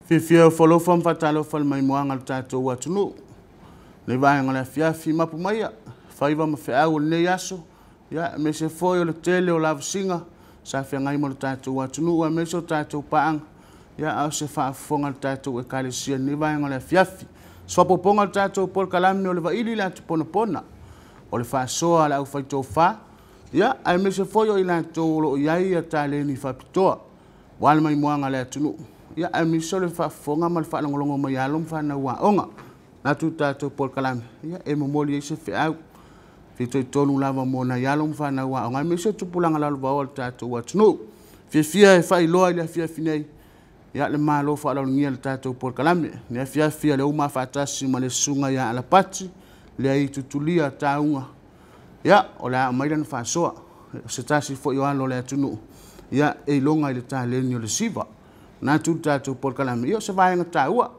Fiafia ofo alofa ma faatalofa le maimoaga le tatou atunuu nei vaega o le afiafi mapu maia faiva ma feau o lenei aso. Ia aemaise foi o le tele o lavasiga sa feagai ma le tatou atunuu aemaise o tatou paaga. Ia a o se faafofoga a le tatou Ekalesia lenei vaega o le afiafi. Soapopoga le tatou polokalame o le vaili le atuponapona o le faasoa a le aufaitofa. Ia aemaise foi o i latou o loo i ai ia taleni faapitoa ua le maimoaga a le atunuu. Ia aemaise o le faafofoga ma le faalogologo mai alo ma fanau aoga natu tatou polokalame. Ia e momoli ai se feau fitoitonu lava mo nai alo ma fanau aoga aemaise o tupulaga lalovaoa o le tatou atunuu. Fiafia e faailoa i le afiafi nei, ia le malo faaaloalogia le tatou polokalame le afiafi a le uma faatasi ma le susuga ia Alapati le i tutulia tauga. Ia o le a aumai lana faasoa se tasi foi o alo o le atunuu, ia e iloga i le taleni o le siva natu le tatou polokalame. Ia o se vaega taua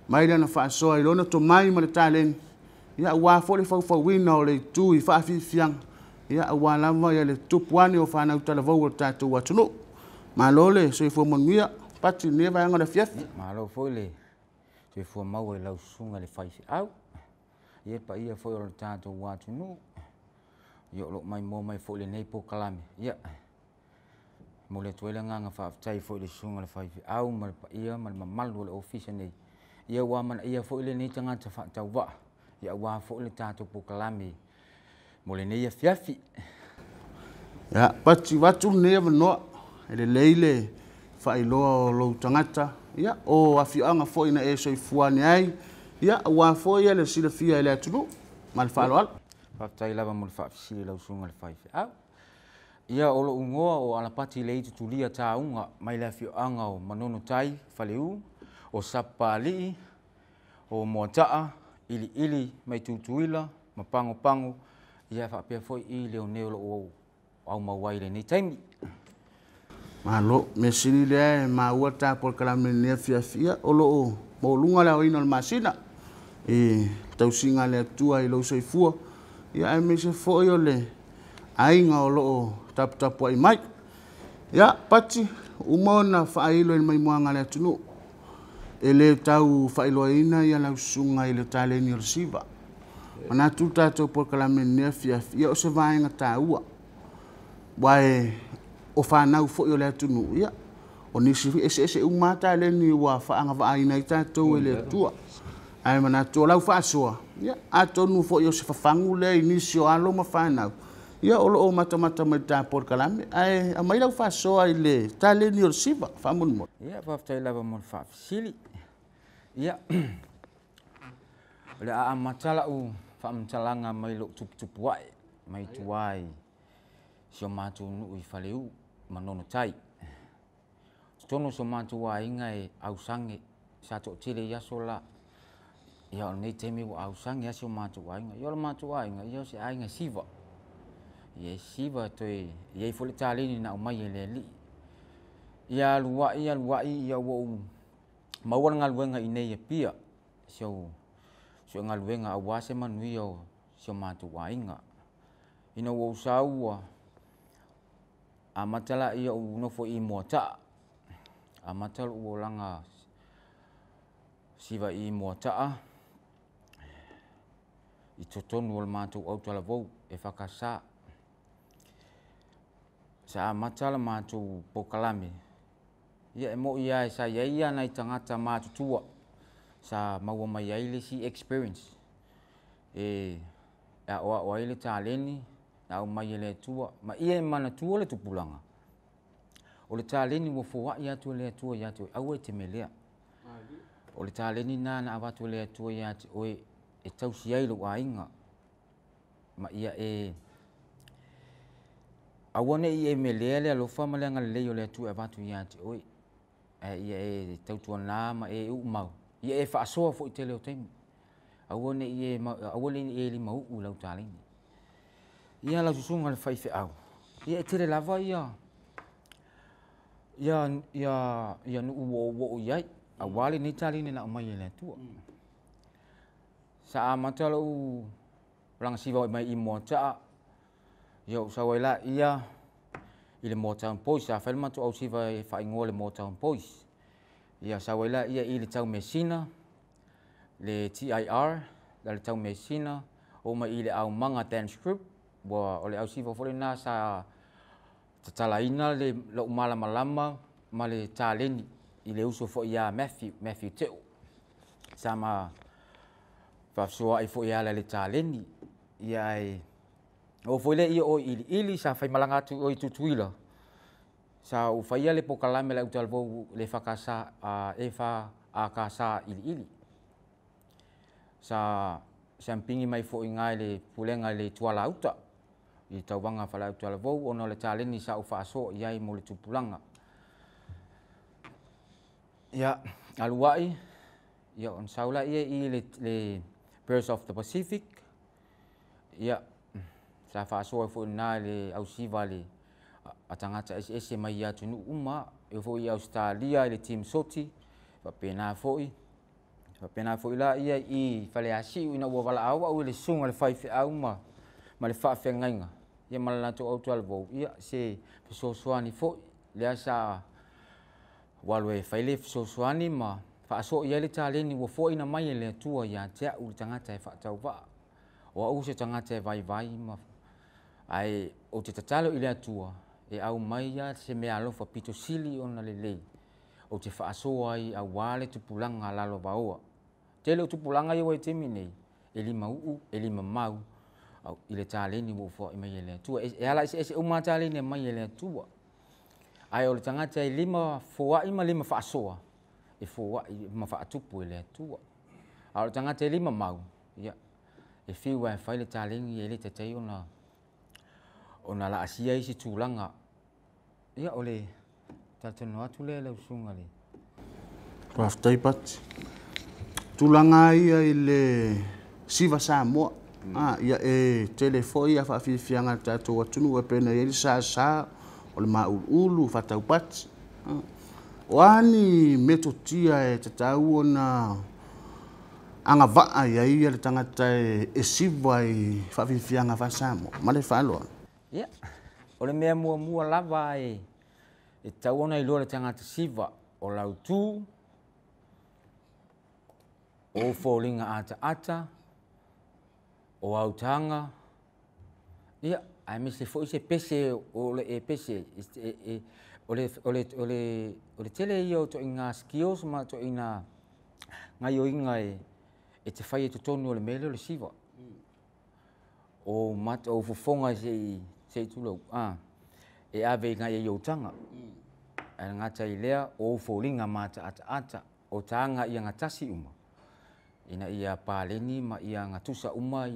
mai lana faasoa i lona tomai ma le taleni, ia aua foi le faufauina o le itu i faafiafiaga, ia aua lava ia le tupu ane o fanau talavou o le tatou atunuu. Malo le soifua manuia Pati lenei vaega o le afiafi. Malo foi le soifua maua i lau susuga le faifeau. Ia paia foi o le tatou atunuu. Ia o loo maimoa mai foi lenei polokalame. Ia momoli atu ai le agaga faafetai foi i le susuga i le faifeau ma le paia ma le mamalu o le ofisa nei. Ia ua amanaia foi lenei tagata faatauvaa ia aua foi le tatou polokalame mo lenei afiafi. Ia Pati vatu lenei avanoa e lelei le faailoa o lou tagata, ia o afioaga foi na e soifua ane ai, ia aua foi le silafia e le atunuu ma le faaaloalo. Faafetai lava mo le faafesili lau susuga i le faifeau. Ia o lou igoa o Alapati Leitu Tulia Tauga mai le afioaga o Manono Tai, Faleu, o Sapapalii, o Moataa, Iliili mai Tutuila ma Pagopago, ia faapea foi i Leoneo o loo aumau ai i lenei taimi. Malo, mea sili lea e maua ta polokalame lenei afiafi, ia o loo maualuga le aoina o le masina i tausiga a le Atua i lou soifua, ia aemaise foi o le aiga o loo taputapuai mai. Ia Pati, uma ona faailo i le maimoaga a le atunuu e le tau faailoaina ia lau susuga i le taleni o le siva. Manatu tatou polokalame lenei afiafi, ia o se vaega taua ua e o fanau foi o le atunuu. Ia o nisi eseese uma taleni ua faagavaaina ai tatou e le Atua, ae manatu o lau faasoa, ia atonu foi o se fafagu lea i nisi o alo ma fanau, ia o loo matamata mai ta polokalame, ae aumai lau faasoa i le taleni o le siva faamolemole. Ia faafetai lava mo le faafesili. Ia o le a amata lau faamatalaga mai lou tuputupu ae mai tua i si o matou nuu i Faleu Manono Tai. Totonu o so matou aiga e ausage sa toatele i aso la. Ia o lenei taimi ua ausage lava si o matou aiga. Ia o le matou aiga, ia o se aiga siva. Ia e siva toe i ai foi le taleni na aumai e le alii. Ia alu ai alu ai ia ua ou maua le galuega i inei i Apia, si au galuega aua se manuia o si o matou aiga. Ina ua ou sau ua amata lea ona ou nofo i Moataa, amata lou olaga siva i Moataa i totonu o le matou autalavou EFKS. Sa amata le matou polokalame, ia e moi lava sa i ai nai tagata matutua sa maua mai ai le isi experience e aoao ai le taleni na aumai e le Atua ma ia manatua le tupulaga, o le taleni ua foai atu e le Atua ia te oe, aua e te melea. O le taleni lena na avatu e le Atua ia te oe e tausi ai lou aiga, ma ia e aua ne i e melea le alofa ma le agalelei o le Atua e avatu ia te oe, ae ia e tautuana ma e uumau, ia e faasoa foi i le tele o taimi. Aua ne i e limauu i lau taleni. Ia lau susuga i le faifeau, ia e tele lava nuu ua ou oo i ai aua lenei taleni na aumai e le Atua. Sa amata lou olaga siva mai Moataa, ia ou sau ai lea i le Moa Town Boys. Sa fai le matou ausiva e faaigoa o le Moa Town Boys. Ia sau ai laia i le taumeasina, le TIR, le taumeasina, oo mai i le aumaga dance group, ua o le ausiva foi lena sa tatalaina lou malamalama ma le taleni i le uso foi ia Matthew, Matthew Teo, sa ma faafesoaai foi e ala i le taleni. Ia ae oo foi lea i o i Iliili sa faimalaga atu i o i Tutuila, sa ou faia le polokalame a le autalavou le EFKS Iliili. Sa siamupini mai foi i ina i le pulega i le Tualauta i tauvaga faale-autalavou ona o le taleni sa ou faasoa i ai mo le tupulaga. Ia, alu ai, ia ona sau lea i le Birds of the Pacific, ia, sa faasoa foi i ina i le ausiva a tagata eseese mai atunuu uma lava. E oo foi i Ausetalia i le Team Soti, faapena foi. Faapena foi la i i Faleasiu ina ua valaau au e le susuga i le faifeau ma le faafeagaiga ma le latou autalavou, ia se fesoasoani foi lea sa ou alu ai e fai le fesoasoani ma faasoa i ai le taleni ua foaina mai e le Atua ia te au le tagata e faatauvaa. O au o se tagata e vaivai ae ou te tatalo i le Atua e aumai se meaalofa aupito sili ona lelei ou te faasoa ai aua le tupulaga lalovaoa. O le tele o tupulaga ia ua i ai i le taimi lenei, e limau'u, e limamau i le taleni ua foai mai e le Atua. E ala eseese uma lava taleni e aumai e le Atua, ae o le tagata e lima foai ma lima faasoa, e foai ma faatupu e le Atua. A o le tagata e lima mau, ia e fiu lava e fai le taleni e le taitai ona laasia isi tulaga. Ia o le talatalanoa atu lea lau susuga i le... Faafetai Pati. Tulaga lava ia i le siva Samoa, ia e tele foi faafiafiaga a le tatou atunuu e pei ona i ai le sasa, o le mauluulu, faataupati. O a ni metotia e tatau ona agavaa i ai le tagata e siva i faafiafiaga faa-Samoa? Ma le faaaloalo. Ia, o le mea muamua lava e tatau ona iloa e le tagata siva, o lau tu, o ou foliga ataata, o au taga, ia aemaise foi se pese o lo o e pese ai. O le tele ia o ituaiga skills ma ituaiga gaoioiga e te faia i totonu o le mea lea o le siva. O ou fofoga se i tulou, e ave agai i ou taga, ae le gata i lea o ou foliga mataataata, o taga ia gatasi uma, ina ia paleni ma ia gatusa uma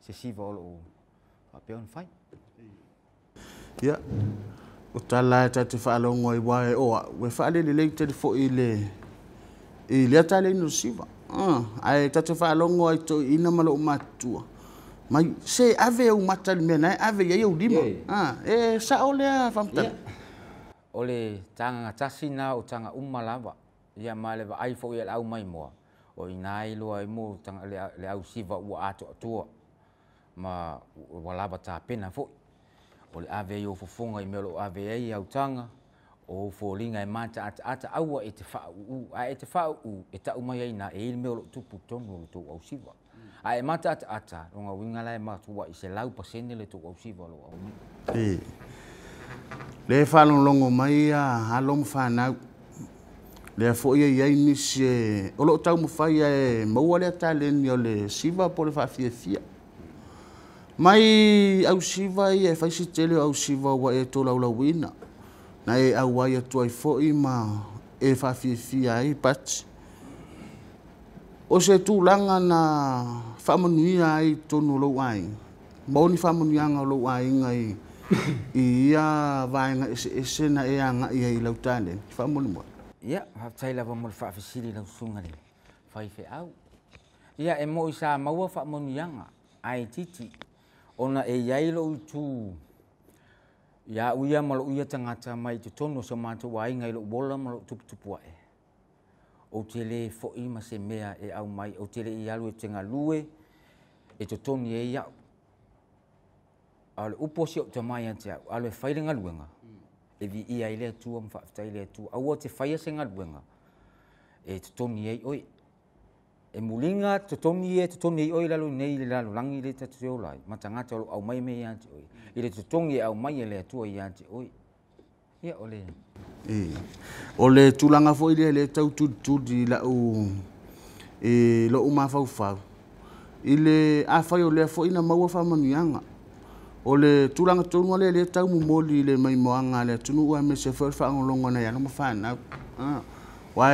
se siva o lo o faapea ona fai. Ia, o tala e ta te faalogo ai aua o au, e faalelelei tele foi i le i lea taleni o le siva. Ae ta te faalogo ai toeaiina ma lou matutua, mai se ave ou mata i le mea na e ave i ai ou lima. E sao lea faamatalaga? O le taga gatasi lena o taga uma lava. Ia ma le vaai foi a le aumaimoa, o i ina e iloa ai le ausiva ua atoatoa ma ua lava tapena foi. O le ave ai o ou fofoga i mea o lo o ave i ai au taga, o ou foliga e mataataata, aua e te faauu, a e te faauu, e tau mai ai i ina e i ai le mea o lo o tupu i totonu o le tou ausiva. A e mataataata, o lona uiga la e matuai 100% le tou ausiva o lo o aumaia. Lea e faalogologo mai alo ma fanau, lea foi e i ai nisi o lo o taumafai e maua lea taleni o le siva po o le faafiafia. Mai ausiva ia e fai si tele o ausiva ua e tolaulauina, na e auai atu ai foi ma e faafiafia ai Pati. O se tulaga na faamanuia ai i totonu o lou aiga, ma o ni faamanuiaga o lou aiga i ia vaega eseese na e agai ai i lau taleni, faamolemole. Ia, faafetai lava mo le faafesili lau susuga i le faifeau. Ia, e moi sa maua faamanuiaga, ae itiiti, ona e i ai lou itu ia au ia ma lou ia tagata mai totonu o si o matou aiga i lou ola ma lou tuputupu ae, ou te le foi ma se mea e aumai, ou te le i alu ou te galue e totogi ai au. A o le upu a si ou tama ia te au, alu e fai le galuega, e viia ai le Atua ma faafetai le Atua. Aua te faia se galuega e totogi ai oe. E muliga totogi ia e totogi ai oe i lalo iinei i le lalolagi lea tatou te ola ai ma tagata o lo o aumaia mea ia te oe i le totogi e aumai e le Atua ia te oe. Ia o le O le tulaga foi lea lea e tau tulituli i lau i lou mafaufau i le afai o lea foi na maua faamanuiaga o le tulaga tonu lava lea lea e tau momoli i le maimoaga a le atunuu aemaise foi o le faalogologo a nai alo ma fanau. Aua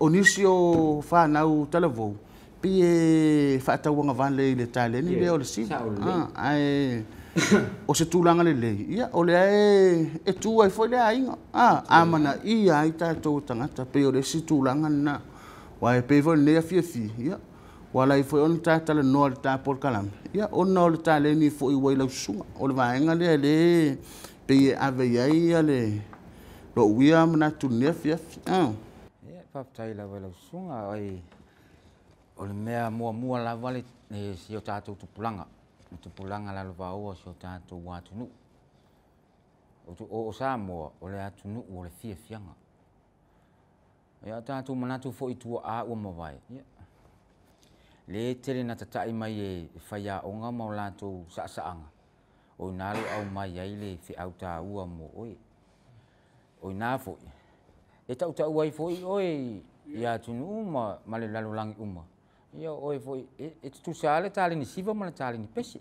o nisi o fanau talavou pei e faatauagavale i le taleni lea o le siva. Ae o se tulaga lelei, ia o lea e tu ai foi le aiga, amanaia ai tatou o tagata, pei o le isi tulaga lena. Aua e pei foi o lenei afiafi, ia, ua ala ai foi ona ta talanoa i le ta polokalame, ia, ona o le taleni foi ua i lau susuga. O le vaega lea lea pei e ave i ai le lou ia manatu i lenei afiafi. Ia, faafetai lava i lau susuga. O le mea muamua lava le si o tatou tupulaga, le tupulaga lalovaoa o si o tatou atunuu. O Samoa, o le atunuu o le fiafiaga. Ia o tatou manatu foi i tuaa ua mavae, ia, lea e tele ina tatai mai e faiaoga ma o latou saasaaga, o i ina o lo o aumai ai le feau taua mo oe. O i ina foi, e tautau ai foi oe i atunuu ma le lalolagi uma, ia o oe foi, e tutusa lava le taleni siva ma le taleni pese.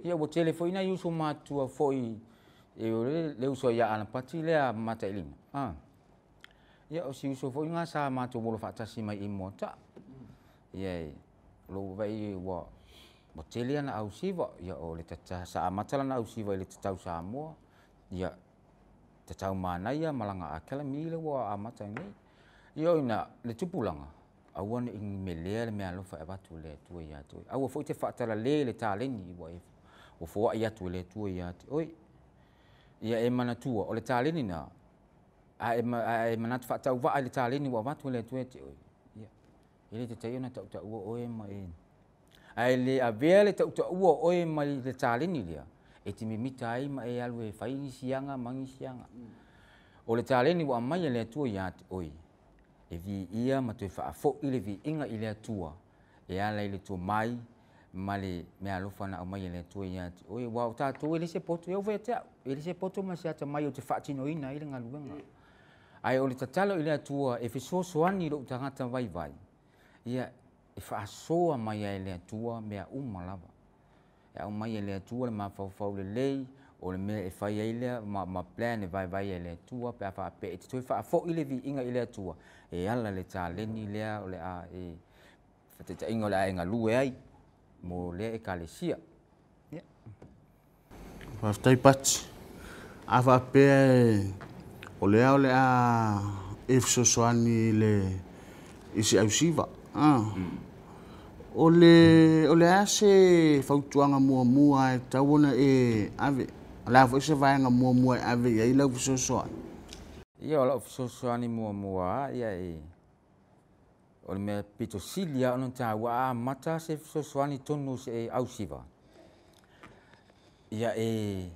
Ia ua tele foi nai uso matutua foi, le uso ia Anapati lea Matailima, ia o si uso foi lena sa matou ola faatasi mai i Moataa. Ia o lou vaai ua tele ana ausiva, ia o le sa amata lana ausiva i le tatau Samoa, ia tatau manaia ma lana academy lea ua amata ai nei. Ia o i ina le tupulaga, aua ne i melea le meaalofa e avatu e le Atua ia te oe. Aua foi e te faatalale i le taleni ua foai atu e le Atua ia te oe. Ia e manatua, o le taleni lena, a e manatu faatauvaa i le taleni ua avatu e le Atua ia te oe, ia, e le tatau ona tautaua oe ma e... Ae le avea le tautaua o oe mai le taleni lea, e te mimita ai ma e alu e fai nisi aga ma nisi aga. O le taleni ua aumai e le Atua ia te oe, e viia ma toe faafoi le viiga i le Atua e ala i le tomai ma le meaalofa na aumai e le Atua ia te oe. Aua o tatou e leai se poto, e oo foi ia te au, e leai se poto ma se atamai ou te faatinoina ai le galuega. Ae o le tatalo i le Atua e fesoasoani i lou tagata vaivai, ia e faasoa mai lava e le Atua mea uma lava. E aumai e le Atua le mafaufau lelei, o le mea e fai ai lea ma plan e vaevae ai e le Atua pe a faapea e te toe faafoi le viiga i le Atua, e ala i le taleni lea o le a e faataitaiga o le a e galue ai mo lea Ekalesia. Ia. Faafetai Pati. A faapea o lea o le a e fesoasoani i le i se ausiva, o le a se fautuaga muamua e tatau ona e ave? O le a foi se vaega muamua e ave i ai lau fesoasoani? Ia, o lau fesoasoani muamua ia e o le mea pito sili lava ona taua, a amata se fesoasoani tonu i se ausiva, ia e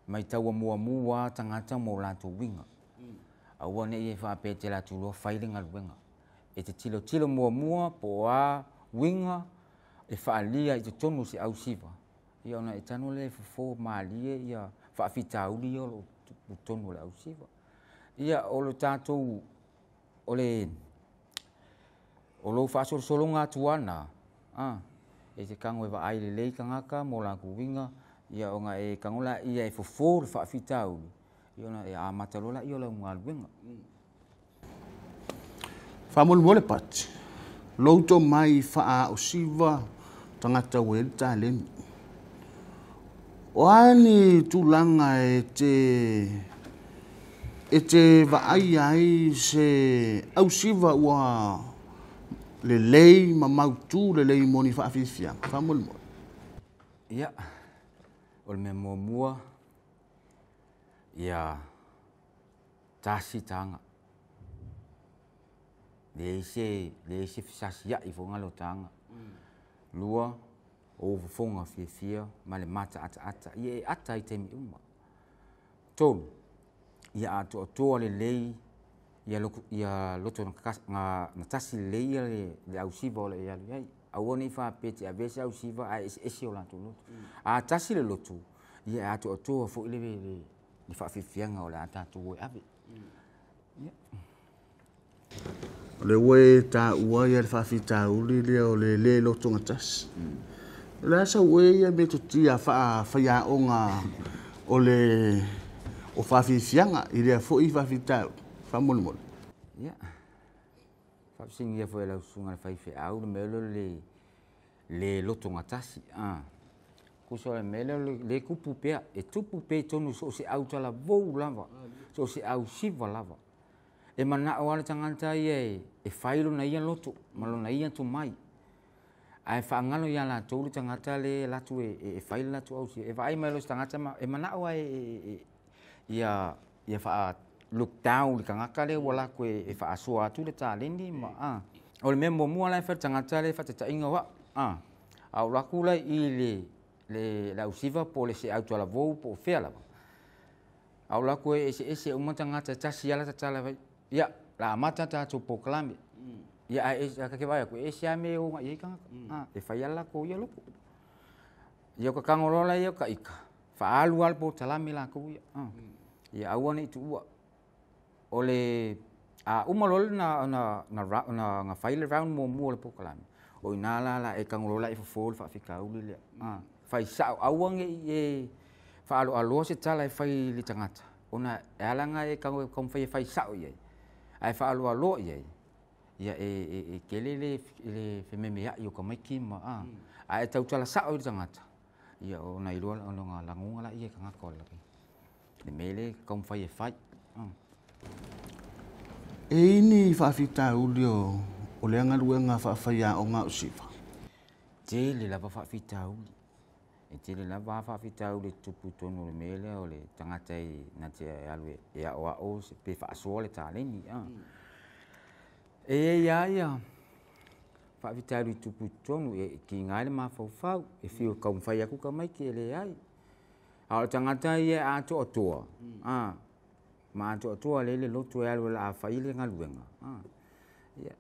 maitaua muamua lava tagata ma o latou uiga. Aua ne i e faapea e te alu atu loa fai le galuega. E te tilotilo muamua po o a uiga e faaalia i totonu o se ausiva, ia ona e tago lea e fofo malie ia faafitauli ia o lo o i totonu o le ausiva. Ia o le tatou, o lou faasolosologa atu lava lena, e te tago e vaai lelei tagata ma o latou uiga, ia ona e tago lea e fofo le faafitauli, ia ona e amata loa lea o lau galuega. Faamolemole Pati, lou tomai faaao-siva tagata ua i ai le taleni. O a ni tulaga e te vaaia ai se ausiva ua lelei ma mautu lelei mo ni faafiafiaga? Faamolemole. Ia, o le mea muamua, ia tasi taga. Leai se fesasiai foi na o taga. Lua, o ou fofoga fiafia ma le mataataata, ia e ata i taimi uma. Tolu, ia atoatoa lelei Ia loto gatasi lelei ia le ausiva o le a e alu i ai. Aua nei faapea e te avea se ausiva ae eseese o latou loto. A tasi le loto, ia e atoatoa foi le faafiafiaga o le a tatou o e ave. O lea ua e taua le faafitauli lea o le le lotogatasi. O le a sau oe ia metotia faafaiaoga o le o faafiafiaga i lea foi faafitauli faamolemole? Ia, faafesiligia foi e lau susuga i le faifeau le mea lea o le le lotogatasi. Tusa o le mea lea o lea e tupu pea, e tupu pea i totonu o so o se autalavou lava, so o se ausiva lava. E manao lava le tagata ia e fai lona ia loto ma lona ia tomai, ae faagalo ia latou le tagata lea e alu atu e fai le latou ausiva, e vaai mai loa i se tagata ma e manao lava ia look down i le tagata lea ua alu atu e faasoa atu le taleni. O le mea muamua la e fai e le tagata lea faataitaiga o au, a ou alu atu la i i le ausiva po o se autalavou po o fea lava, ae ou alu atu e eseese uma tagata e tasi lava lata tala e fai, ia, o le a amata le tatou polokalame. Ia ae ta te vaai atu, e ese lava mea e o agai i ai tagata, e fai lava le latou ia loto. Ia ona ta tago loa lea o ita, faaalu lava le polokalame latou ia, ia aua ne i tuua. A uma loa ona fai le round muamua o le polokalame, o i ina la o le a e tago loa e fofo le faafitauli lea. Fai sao, aua ne i e faaaloaloa se tala e fai i le tagata, ona e ala ona e tago e taumafai e fai sao i ai, a e faaaloaloa i ai, ia e tele le fememeai o tamaiti ma... A e tautala sao i le tagata, ia ona lagona lea e le tagata o le mea lea e taumafai e fai. E i ai ni faafitauli o lea galuega faafaiaoga ausiva? Tele lava faafitauli. E tele lava faafitauli e tutupu i totonu o le mea lea o le tagata na te alu e aoao pe faasoa le taleni. E i ai lava faafitauli e tutupu i totonu, e tiga ai le mafaufau, e fiu e taumafai atu tamaiti e leai. A o le tagata ia e atoatoa, ma atoatoa lelei le loto e alu o le a fai le galuega, ia,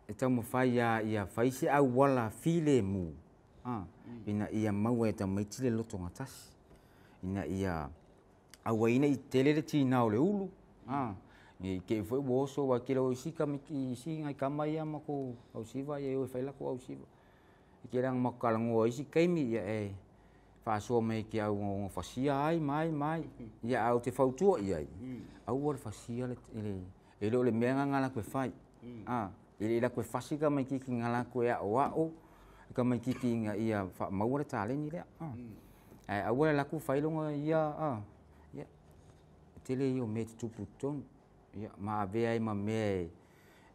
e taumafai lava ia fai se auala filemu ina ia maua e tamaiti le lotogatasi, ina ia aua ai ne i tele le tiga o le ulu, ne i te i foi ua oso, aua o le tele o isi nai tama ia a matou ausiva e o e fai a latou ausiva. E tele lava ina matou talanoa i isi taimi, ia e faasoa mai ia te au e ono fasia ai ma ai ma ai. Ae ou te fautua i ai, aua le fasia, e le o le mea lena na alu atu e fai. E le i alu atu e fasi le tamaitiiti na alu atu e aoao le tamaitiiti ina ia maua le taleni lea. Ae aua le alu atu fai lona ia... Ia, o le tele ia o mea e tutupu i totonu, ma avea ai ma mea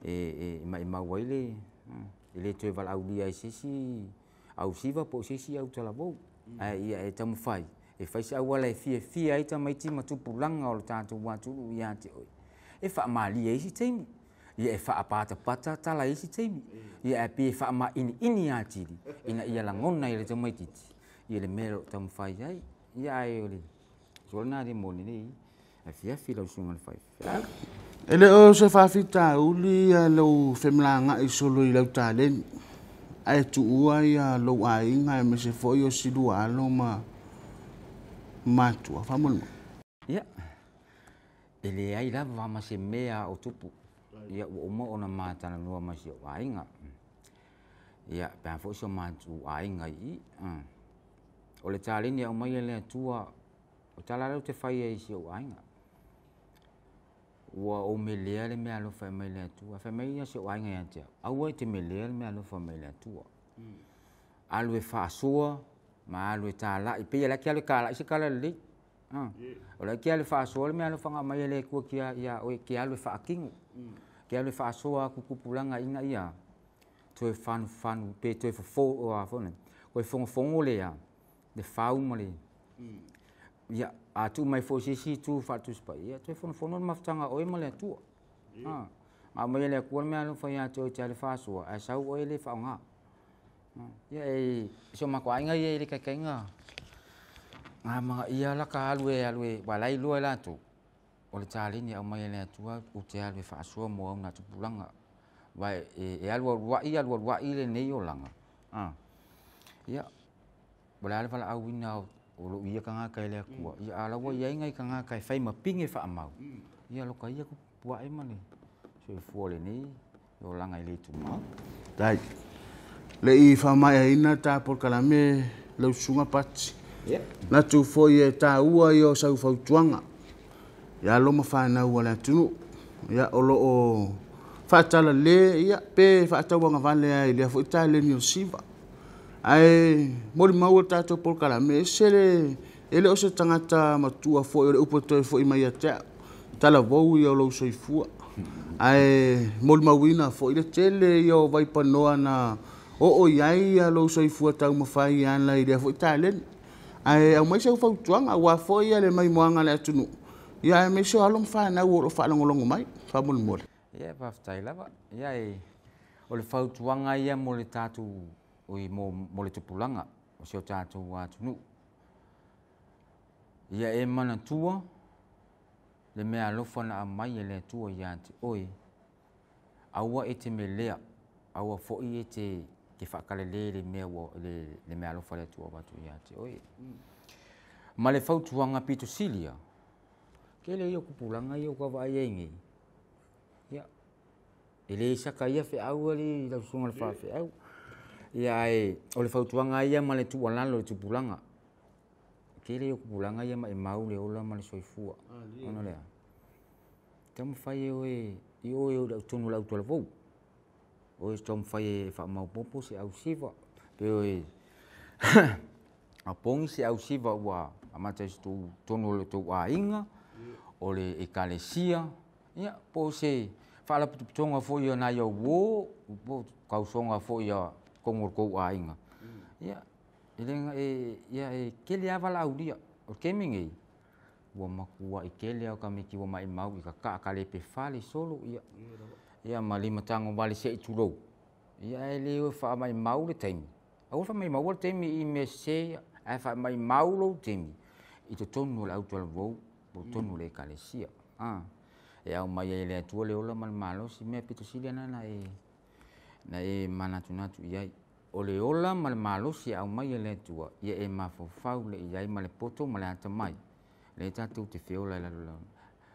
e maumau ai le le toe valaaulia ai e se isi ausiva po o se isi autalavou, ae ia e taumafai e fai se auala e fiafia ai tamaiti ma tupulaga o le tatou atunuu ia te oe, e faamalie isi taimi, ia e faapatapata tala i isi taimi, ae pei e faamainiini atili ina ia lagona e le tamaitiiti le mea o lo o taumafai ai. Ia ae o le tulaga lena mo lenei afiafi lau Susuga i le Faifeau. E le o se faafitauli lou femalagai solo i lau taleni, ae tuua lou aiga aemaise foi o si lua alo ma matua faamolemole? Ia, e leai lava ma se mea o tupu. Ia ua uma ona ma talanoa ma si ou aiga, ia faapena foi si o matou aiga i i. O le taleni e aumai e le Atua, o le tala lea ou te fai ai i si ou aiga, ua ou melea le meaalofa e aumai e le Atua. Fai mai si ou aiga ia te au, aua e te melea le meaalofa mai le Atua, alu e faasoa ma alu e talai, e pei o la e te alu e talai se talalelei. O la e te alu e faasoa le meaalofa na aumai e le Atua ia oe e te alu e faatino, e te alu e faasoa atu i tupulaga ina ia toe fagufagu pe toe fonofono le fau ma le... Ia, a tuu mai foi i se isi itu faale-Tusi Paia, ia toe fonofono le mafutaga a oe ma le Atua. Na aumai e le Atua le meaalofa ia te oe e te alu e faasoa, ae sau oe le faaaoga. Ia si o matou aiga ia e le taitai ona amanaia lata alu aua o la e iloa e latou. O le taleni e aumai e le Atua ou te alu e faasoa mo augatupulaga, aua e alualuai alualuai lenei olaga, ia, o le a le valaauina o lou ia tagata e le Atua, a o la e ua i ai nai tagata e fai ma pine faamau, ia loka ia tuputupu ae ma le soifua o lenei olaga e le tumau. Faafetai. Le i faamaeaina ta polokalame lau Susuga Pati, manatu foi e taua ia o sau fautuaga i alo ma fanau a le atunuu, ia, o lo o faatalale ia, pe faatauagavale lava i lea foi taleni o le SIVA. Ae molimau le tatou polokalame, e ese le, e le o se tagata matua foi o le upu e toe foi mai ia te au, talavou ia o lou soifua. Ae molimauina foi le tele ia o vaipanoa na oo i ai lou soifua taumafai e ala i lea foi taleni. Ae aumai sau fautuaga aua foi le maimoaga a le atunuu, ia aemaise o alo ma fanau o lo o faalogologo mai, faamolemole. Ia, faafetai lava. Ia, o le fautuaga ia mo le tatou, mo le tupulaga o si o tatou atunuu. Ia e manatua le meaalofa na aumai e le Atua ia te oe, aua e te melea, aua foi e te faakalale i le meaalofa a le Atua ua avatu ia te oe. Ma le fautuaga pito sili lava, tele ia o tupulaga ia ua ta vaai i ai nei, ia, e le saka ia feau alii lau susuga i le faifeau. Ia ae o le fautuaga lava ia ma le tuualalo i tupulaga, tele ia o tupulaga ia e maumau le ola ma le soifua, ona o le a? Taumafai e o i totonu o le autalavou, o e taumafai e faamaopoopo se ausiva, pe o e opogi se ausiva ua amata i totonu o lo outou aiga, o le ekalesia, ia po o se faalapotopotoga foi a nai au uo, po o tausoga foi a totonu o le tou aiga. Ia, e tele lava valaaulia. O le taimi lenei, ua matuai tele lava o tamaiti ua maumau i tataa talepe fale solo, ia ma lima tagovale se i tulou, ae le o e faamaumau le taimi, aua le faamaumaua le taimi i mea sese ia, ae faamaumau lou taimi i totonu o le autalavou, po o totonu o le ekalesia. E aumai ai e le Atua le ola ma le malosi. O le mea aupito sili lava lena na e manatunatu i ai, o le ola ma le malosi e aumai e le Atua, ia e mafaufau lelei i ai ma le poto ma le atamai, lea tatou te feola ai i le lalolagi.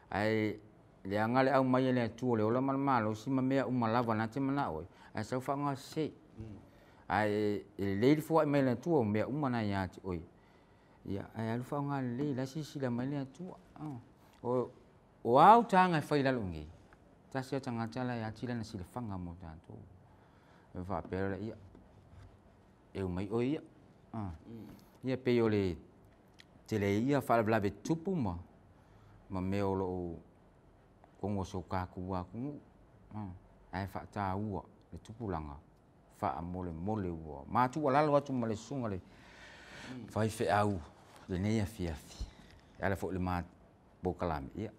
Ae leaga le aumai e le Atua o le ola ma le malosi ma mea uma lava na te manao ai, ae sau faaaoga sese. Ae lelei le foai mai e le Atua o mea uma na ia te oe, ae alu faaaoga lelei o la e silasila mai le Atua. O a au taga e fai i lalo i inei, e tasi lava le tagata la e ati lana silafaga mo tatou. Ona faapea lea, ia, e omai oe ia. Ia e pei o le tele ai ia faalavelave tutupu ma mea o lo o i totonu o si o tatou atunuu, ae faataua le tupulaga, faamolemole ua ma tuualalo atu ma le susuga i le faifeau i lenei afiafi e ala foi i le ma polokalame, ia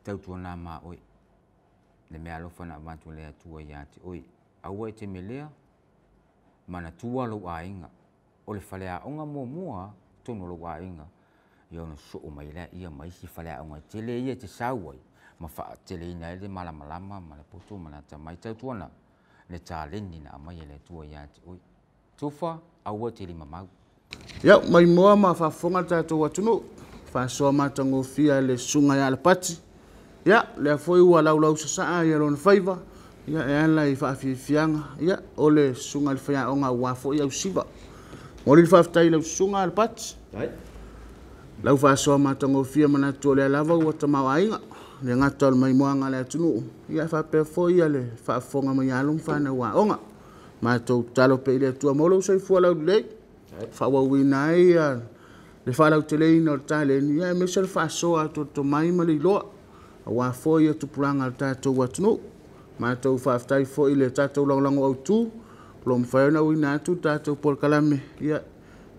tautuana ma oe le meaalofa na avatu e le Atua ia te oe, aua e te melea, manatua lou aiga, o le faleaoga muamua lava, o totonu o lou aiga, ia ona sosoo mai ai lea ma isi faleaoga e tele ia e te sau ai, ma faateleina ai le malamalama ma le poto ma le atamai. Tautuana, le taleni na aumai e le Atua ia te oe. Tufa, aua e te limamau. Ia, maimoa ma faafofoga le tatou atunuu, faasoa matagofie a le Susuga ia Alapati. Ia, lea foi ua laulau sasaa ia lona faiva, ia e ala i faafiafiaga, ia, o le Susuga i le Faiaoga aua foi ausiva. Momoli le faafetai i lau Susuga Alapati. Lau faasoa matagofie manatu o lea lava ua tamaoaiga, le gata o le maimoaga a le atunuu, ia faapea foi le faafofoga mai a alo ma fanau aoga. Matou tatalo pea i le Atua maua lou soifua laulelei, faaauauina ai le faalauteleina o le taleni, aemaise o le faasoa atu o le tomai ma le iloa, aua foi tupulaga o le tatou atunuu. Matou faafetai foi i le tatou lagolago autu, o lo o mafai ona auina atu le tatou polokalame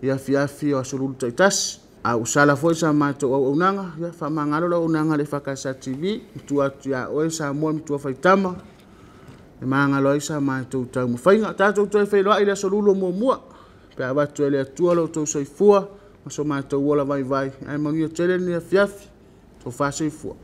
i afiafi o Aso Lulu taitasi. A ua sala foi sa matou auaunaga, ia faamagalo le auaunaga a le EFKS TV, matua atu ia oe Samoa le matua faitama, e magalo ai sa matou taumafaiga. Tatou toe feiloai i le Aso Lulu o muamua, pe a avatu e le Atua lo outou soifua ma so matou ola vaivai, ae manuia tele lenei afiafi. Tofa soifua.